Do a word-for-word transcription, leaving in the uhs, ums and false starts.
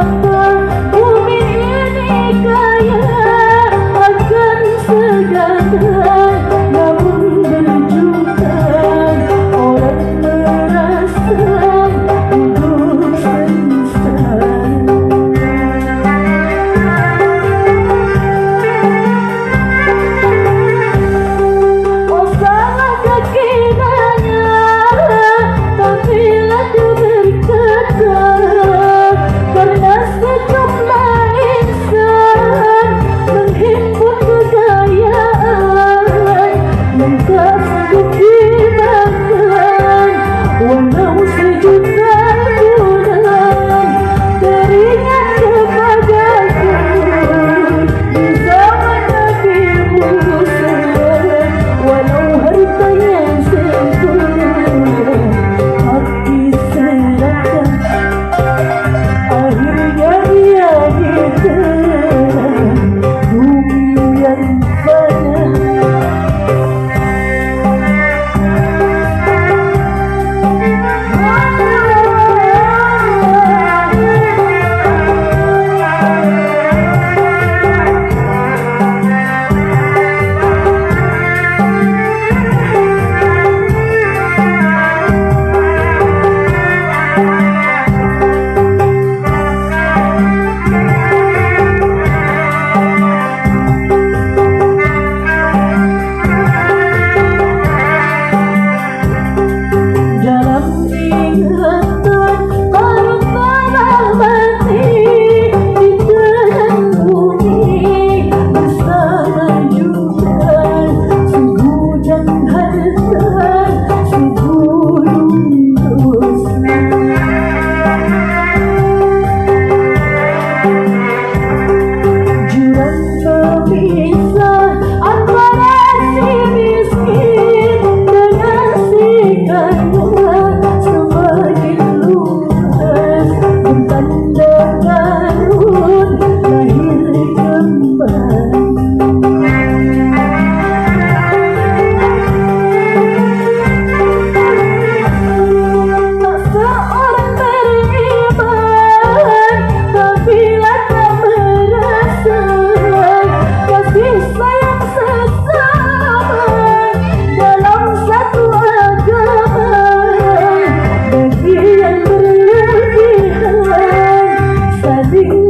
Bumi ini kaya akan segala, namun berjuta orang merasa hidup sengsara. Oh, salah kiranya, tapi lah dia berkata, karena sejumlah insan menghimpun kekayaan, maka sanggup dimakan walau sejuta bulan. Teringat kepadaku di zaman Nabi Musa, walau hartanya sempurna, hati serahkan, akhirnya dia diterang bumi yang fana. Dalam ingatan, hartalah mati, di dalam bumi bersama juga, segudang harta, segulung dosa. Jurang pemisah antara si miskin dengan si kaya semakin luas, bertanda Garun lahir kembali. Tak seorang beriman, tapi lah tak merasa kasih sayang sesama dalam satu agama. Bagi yang berlebihan, saling